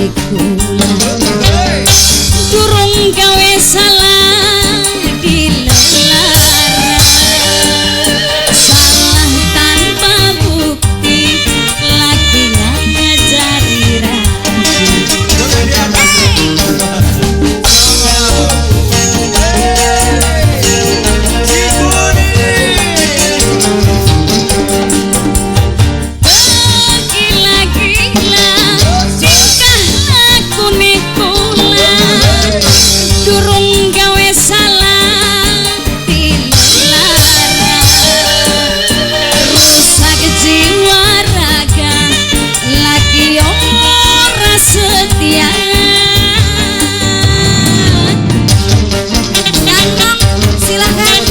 Kula durung gawe salah dilelara, salah tanpa bukti lagi ngajari rapi. Gila-gila tingkah lakune kula, durung gawe salah dilara, rusak jiwa raga lagi ora setia. Kang, silakan.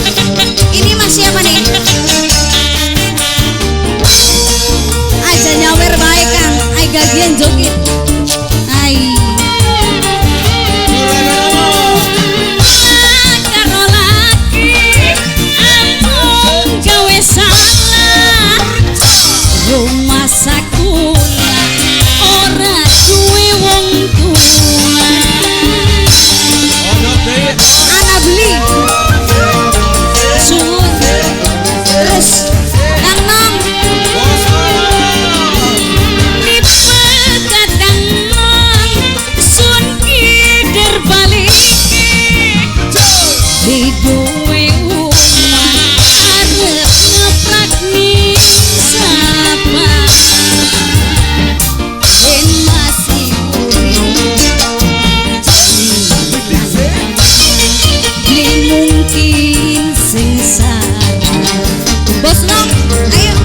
Ini mas siapa nih? Aja nyawer baik Kang, ai gagian joget. Ai. Karo laki ampun gawe salah, rumah sakula ora duwe wong tua. Ana beli. Suwun Terus Kang Nong, dipegat Kang Nong sun kider balike duwe omah arep ngeprak ning sapa yen masih urip beli mungkin sengsara. Bos Nong, ayo.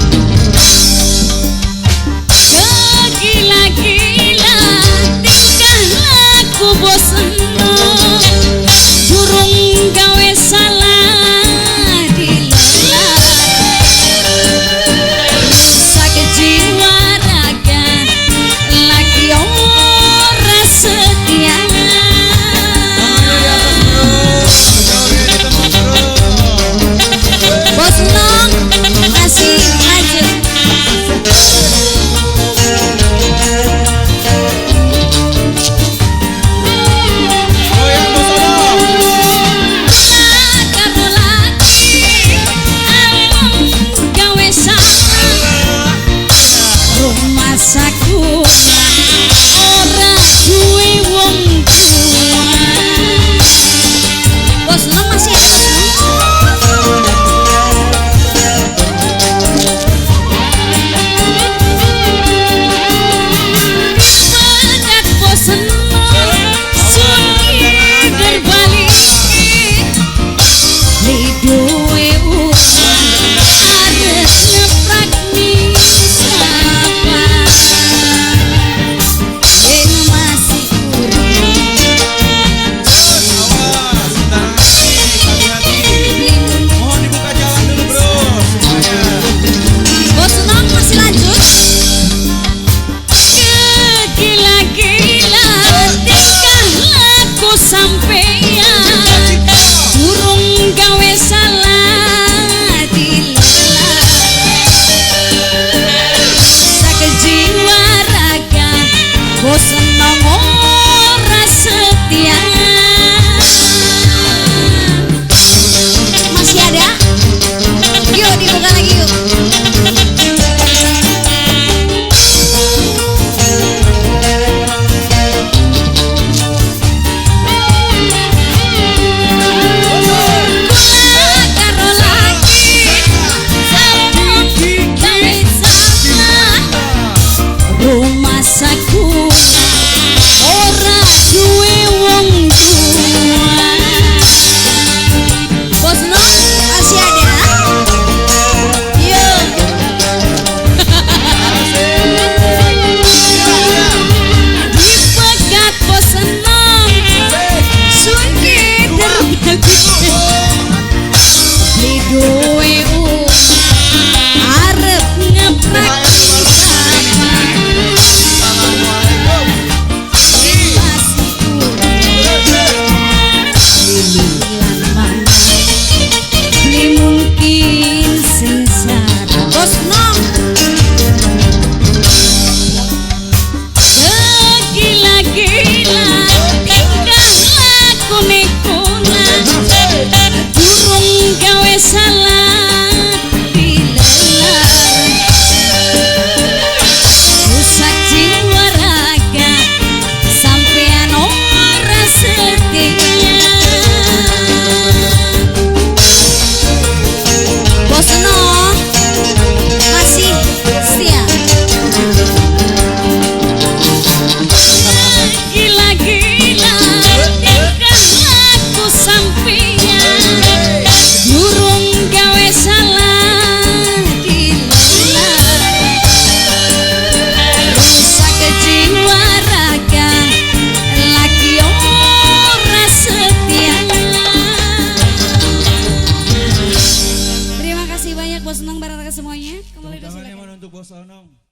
Gila-gila tingkah laku bosen, durung gawe salah dilelah, rusak jiwa raga lagi ora setia. Bos Nong masih lanjut. Karo laki ampun gawe salah, rumah sakula ora duwe wong tua. Bos Nong masih ada Bos Nong. Pegat bosen sun kider balike duwe omah arep ngeprak ning sapa yen masih urip Mohon dibuka jalan dulu bro semuanya. Bos Nong masih lanjut. Gila-gila tingkah laku sampeyan, durung gawe salah dilelah, rusak jiwa raga bosen ora setia. Masih ada? Yuk dibuka lagi yuk. Kula karo laki ampun gawe salah, rumah sakula ora duwe wong tua. Bos Nong masih ada? Yuk. Dipegat bosen sun kider balike duwe omah arep ngeprak ning sapa. Bos Onong.